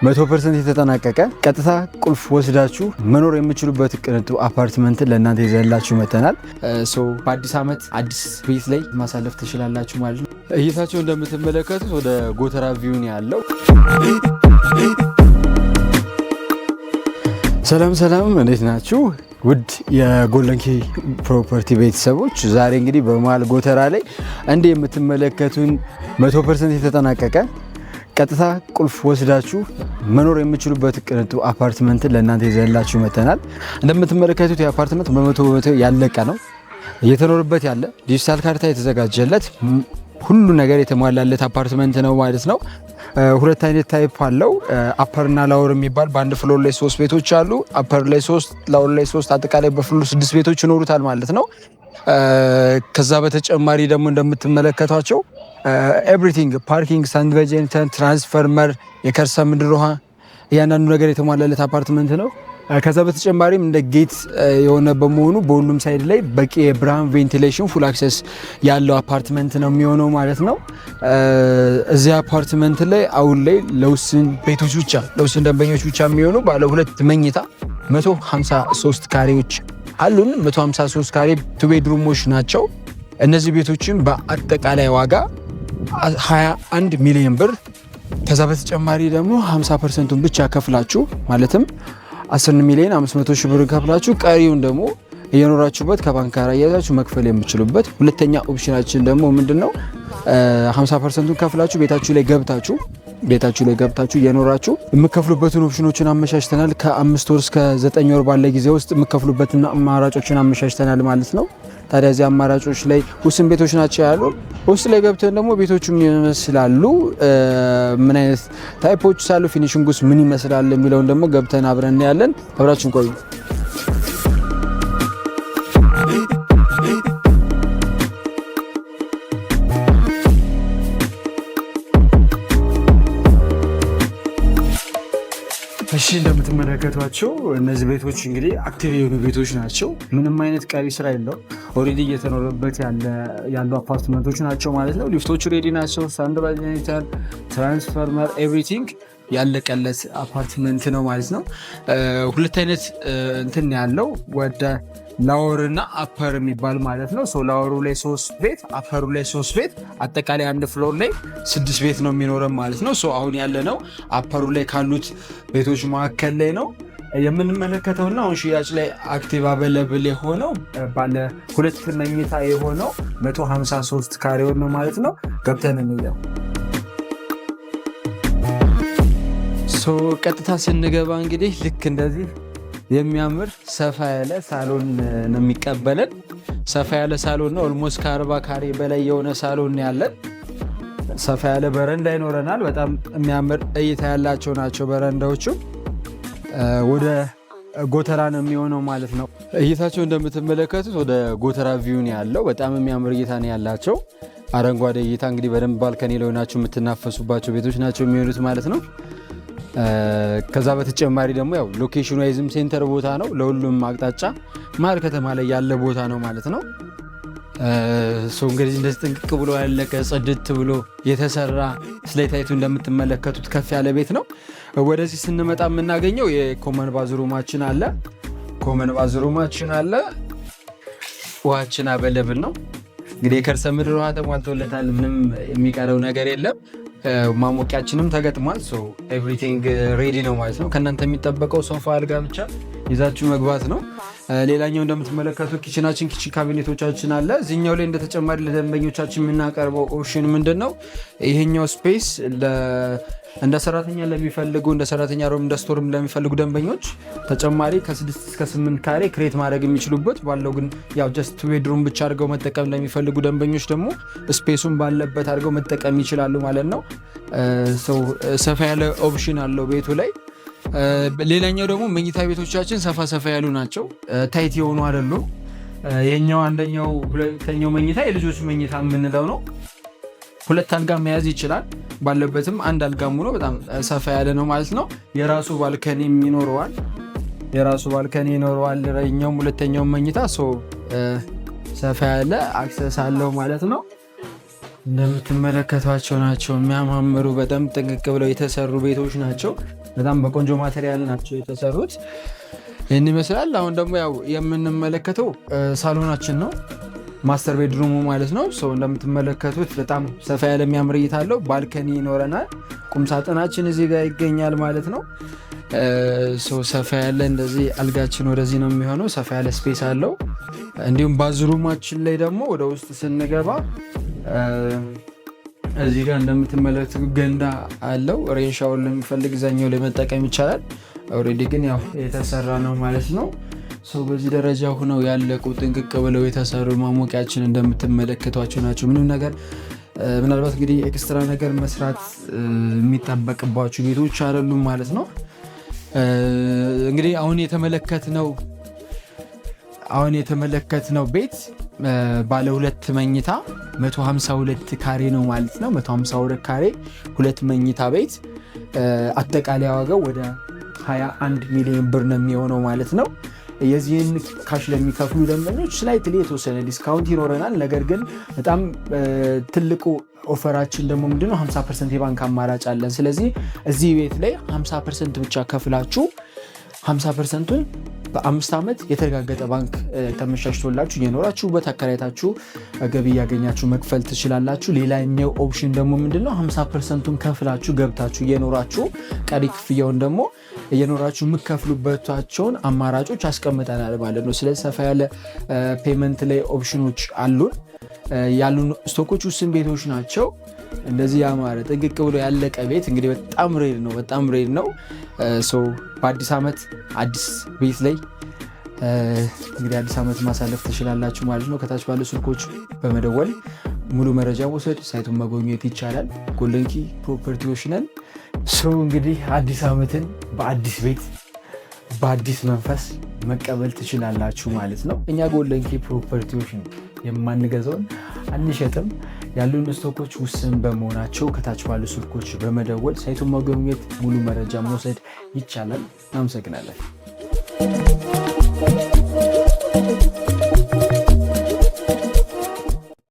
100% የተጠናቀቀ፣ ቀጥታ ቁልፍ ወስዳችሁ መኖር የምትችሉበት ቅንጡ አፓርትመንትን ለእናንተ ይዘንላችሁ መጥተናል። So በአዲስ ዓመት አዲስ ቤት ላይ ማሳለፍ ትችላላችሁ ማለት ነው። እይታቸው እንደምትመለከቱት ወደ ጎተራ view ነው ያለው። ሰላም ሰላም፣ እንዴት ናችሁ? ውድ የጎልደን ኪ ፕሮፐርቲ ቤተሰቦች፣ ዛሬ እንግዲህ በመሀል ጎተራ ላይ እንዲህ የምትመለከቱን 100% የተጠናቀቀ፣ ቀጥታ ቁልፍ ወስዳችሁ መኖር የምትችሉበት ቅንጡ አፓርትመንትን ለእናንተ ይዘንላችሁ መጥተናል። እንደምትመለከቱት የአፓርትመንት 100% ያለቀ ነው። እየተኖርበት ያለ፣ ዲጂታል ካርታ የተዘጋጀለት፣ ሁሉ ነገር የተሟላለት አፓርትመንት ነው ማለት ነው። ሁለት አይነት type አለው። Upper እና lower የሚባል በአንድ floor ላይ ሶስት ቤቶች አሉ። Upper ላይ ሶስት፣ lower ላይ ሶስት፣ አጠቃላይ በ floor ስድስት ቤቶች ይኖሩታል ማለት ነው። ከዛ በተጨማሪ ደግሞ እንደምትመለከቷቸው everything፣ parking፣ standby generator፣ transformer፣ የከርሰ ምድር ውሃ፣ እያንዳንዱ ነገር የተሟላለት አፓርትመንት ነው። ከዛ በተጨማሪም እንደ gate የሆነ በመሆኑ በሁሉም side ላይ በቂ የብርሃን፣ ventilation፣ full access ያለው አፓርትመንት ነው የሚሆነው ማለት ነው። እዚህ አፓርትመንት ላይ አሁን ላይ ለውስን ቤቶች ብቻ፣ ለውስን ደንበኞች ብቻ የሚሆኑ ባለ ሁለት መኝታ 153 ካሬዎች አሉን። 153 ካሬ two bedroom ኦች ናቸው። እነዚህ ቤቶችን በአጠቃላይ ዋጋ 21 ሚሊዮን ብር፣ ከዛ በተጨማሪ ደግሞ 50%ቱን ብቻ ከፍላችሁ፣ ማለትም 10 ሚሊዮን 500 ሺህ ብር ከፍላችሁ ቀሪውን ደግሞ እየኖራችሁበት ከባንክ ጋር አያይዛችሁ መክፈል የምትችሉበት። ሁለተኛ option ኣችን ደግሞ ምንድን ነው? 50%ቱን ከፍላችሁ ቤታችሁ ላይ ገብታችሁ እየኖራችሁ የምትከፍሉበትን option ኦችን አመቻችተናል። ከ5 ወር እስከ 9 ወር ባለ ጊዜ ውስጥ የምትከፍሉበትን አማራጮችን አመቻችተናል ማለት ነው። ታዲያ እዚህ አማራጮች ላይ ውስን ቤቶች ናቸው ያሉ። ውስጥ ላይ ገብተን ደግሞ ቤቶቹ ምን ይመስላሉ፣ ምን አይነት type ኦች ሳሉ፣ finishing ኡስ ምን ይመስላል የሚለውን ደግሞ ገብተን አብረን እናያለን። አብራችሁን ቆዩ። እሺ፣ እንደምትመለከቷቸው እነዚህ ቤቶች እንግዲህ active የሆኑ ቤቶች ናቸው። ምንም አይነት ቀሪ ስራ የለውም። Already እየተኖረበት ያሉ አፓርትመንቶች ናቸው ማለት ነው። ሊፍቶቹ ready ናቸው። Standby generator፣ transformer፣ everything ያለቀለት አፓርትመንት ነው ማለት ነው። ሁለት አይነት እንትን ያለው ወደ lower እና upper የሚባል ማለት ነው። Lower ኡ ላይ ሶስት ቤት፣ upper ኡ ላይ ሶስት ቤት፣ አጠቃላይ አንድ floor ላይ ስድስት ቤት ነው የሚኖረን ማለት ነው። አሁን ያለነው upper ኡ ላይ ካሉት ቤቶች መካከል ላይ ነው የምንመለከተውና አሁን ሽያጭ ላይ active available የሆነው ባለ ሁለት መኝታ የሆነው 153 ካሬውን ነው ማለት ነው። ገብተን እንየው። ቀጥታ ስንገባ እንግዲህ ልክ እንደዚህ የሚያምር ሰፋ ያለ ሳሎን ነው የሚቀበለን። ሰፋ ያለ ሳሎን ነው። Almost ከ40 ካሬ በላይ የሆነ ሳሎን ያለን። ሰፋ ያለ በረንዳ ይኖረናል። በጣም የሚያምር እይታ ያላቸው ናቸው በረንዳዎቹ። ወደ ጎተራ ነው የሚሆነው ማለት ነው። እይታቸው እንደምትመለከቱት ወደ ጎተራ view ነው ያለው። በጣም የሚያምር እይታ ነው ያላቸው። አረንጓዴ እይታ እንግዲህ በደንብ balcony ላይ ሆናችሁ የምትናፈሱባቸው ቤቶች ናቸው የሚሆኑት ማለት ነው። ከዛ በተጨማሪ ደግሞ ያው location wise ም center ቦታ ነው። ለሁሉም አቅጣጫ መሀል ከተማ ላይ ያለ ቦታ ነው ማለት ነው። So እንግዲህ እንደዚህ ጥንቅቅ ብሎ ያለቀ፣ ጽድት ብሎ የተሰራ፣ slate height ኡ እንደምትመለከቱት ከፍ ያለ ቤት ነው። ወደዚህ ስንመጣ የምናገኘው የ common bathroom ኣችን አለ። Common bathroom ኣችን አለ። ውሃችን available ነው። እንግዲህ የከርሰ ምድር ውሃ ተሟልቶለታል። ምንም የሚቀረው ነገር የለም። ማሞቂያችንም ተገጥሟል። Everything ready ነው ማለት ነው። ከእናንተ የሚጠበቀው ሶፋ፣ አልጋ ብቻ ይዛችሁ መግባት ነው። ሌላኛው እንደምትመለከቱት kitchen ኣችን፣ kitchen cabinet ኦቻችን አለ። እዚህኛው ላይ እንደ ተጨማሪ ለደንበኞቻችን የምናቀርበው option ምንድን ነው? ይሄኛው space እንደ ሰራተኛ ለሚፈልጉ፣ እንደ ሰራተኛ room፣ እንደ store ም ለሚፈልጉ ደንበኞች ተጨማሪ ከ6 እስከ 8 ካሬ create ማድረግ የሚችሉበት ባለው፣ ግን ያው just two bedroom ብቻ አድርገው መጠቀም ለሚፈልጉ ደንበኞች ደግሞ space ኡን ባለበት አድርገው መጠቀም ይችላሉ ማለት ነው። ሰፋ ያለ option አለው ቤቱ ላይ። ሌላኛው ደግሞ መኝታ ቤቶቻችን ሰፋ ሰፋ ያሉ ናቸው፣ tight የሆኑ አይደሉም። ይሄኛው አንደኛው፣ ሁለተኛው መኝታ የልጆች መኝታ የምንለው ነው። ሁለት አልጋ መያዝ ይችላል። ባለበትም አንድ አልጋ ሆኖ በጣም ሰፋ ያለ ነው ማለት ነው። የራሱ balcony ም ይኖረዋል። የራሱ balcony ይኖረዋል። ኛውም ሁለተኛው መኝታ ሰፋ ያለ access አለው ማለት ነው። እንደምትመለከቷቸው ናቸው የሚያማምሩ፣ በጣም ጥንቅቅ ብለው የተሰሩ ቤቶች ናቸው። በጣም በቆንጆ material ናቸው የተሰሩት። ይህን ይመስላል። አሁን ደግሞ ያው የምንመለከተው ሳሎናችን ነው፣ master bedroom ኡ ማለት ነው። So እንደምትመለከቱት በጣም ሰፋ ያለ የሚያምር እይታ አለው። Balcony ይኖረናል። ቁምሳጥናችን እዚህ ጋር ይገኛል ማለት ነው። ሰፋ ያለ እንደዚህ አልጋችን ወደዚህ ነው የሚሆነው። ሰፋ ያለ space አለው። እንዲሁም bathroom ኣችን ላይ ደግሞ ወደ ውስጥ ስንገባ እዚህ ጋር እንደምትመለከቱት ገንዳ አለው። Rain shower ለሚፈልግ እዛኛው ላይ መጠቀም ይቻላል። Already ግን ያው የተሰራ ነው ማለት ነው። So በዚህ ደረጃ ሆነው ያለቁ ጥንቅቅ ብለው የተሰሩ ማሞቂያችን እንደምትመለከቷቸው ናቸው። ምንም ነገር ምናልባት እንግዲህ extra ነገር መስራት የሚጠበቅባቸው ቤቶች አይደሉም ማለት ነው። እንግዲህ አሁን የተመለከትነው ቤት ባለ ሁለት መኝታ 152 ካሬ ነው ማለት ነው። 152 ካሬ ሁለት መኝታ ቤት አጠቃላይ ዋጋው ወደ 21 ሚሊዮን ብር ነው የሚሆነው ማለት ነው። የዚህን cash ለሚከፍሉ ደንበኞች slightly የተወሰነ discount ይኖረናል። ነገር ግን በጣም ትልቁ offer ኣችን ደግሞ ምንድነው? 50% የባንክ አማራጭ አለን። ስለዚህ እዚህ ቤት ላይ 50% ብቻ ከፍላችሁ 50%ቱን በ5 ዓመት የተረጋገጠ ባንክ ተመቻችቶላችሁ እየኖራችሁበት አከራይታችሁ ገቢ እያገኛችሁ መክፈል ትችላላችሁ። ሌላኛው option ደግሞ ምንድነው? 50%ቱን ከፍላችሁ ገብታችሁ እየኖራችሁ ቀሪ ክፍያውን ደግሞ እየኖራችሁ የምከፍሉበታቸውን አማራጮች አስቀምጠናል ማለት ነው። ስለዚህ ሰፋ ያለ payment ላይ option ኖች አሉን። ያሉን stock ኦች ውስን ቤቶች ናቸው። እንደዚህ ያማረ ጥንቅቅ ብሎ ያለቀ ቤት እንግዲህ በጣም rare ነው፣ በጣም rare ነው። በአዲስ ዓመት አዲስ ቤት ላይ እንግዲህ አዲስ ዓመት ማሳለፍ ትችላላችሁ ማለት ነው። ከታች ባሉ ስልኮች በመደወል ሙሉ መረጃ መውሰድ፣ site ኡን መጎብኘት ይቻላል። Golden Key Property ዎች ነን። So እንግዲህ አዲስ ዓመትን በአዲስ ቤት በአዲስ መንፈስ መቀበል ትችላላችሁ ማለት ነው። እኛ Golden Key Property ዎች ነው፣ የማንገዛውን አንሸጥም። ያሉን stock ኦች ውስን በመሆናቸው ከታች ባሉ ስልኮች በመደወል site ኡን መጎብኘት፣ ሙሉ መረጃ መውሰድ ይቻላል። እናመሰግናለን።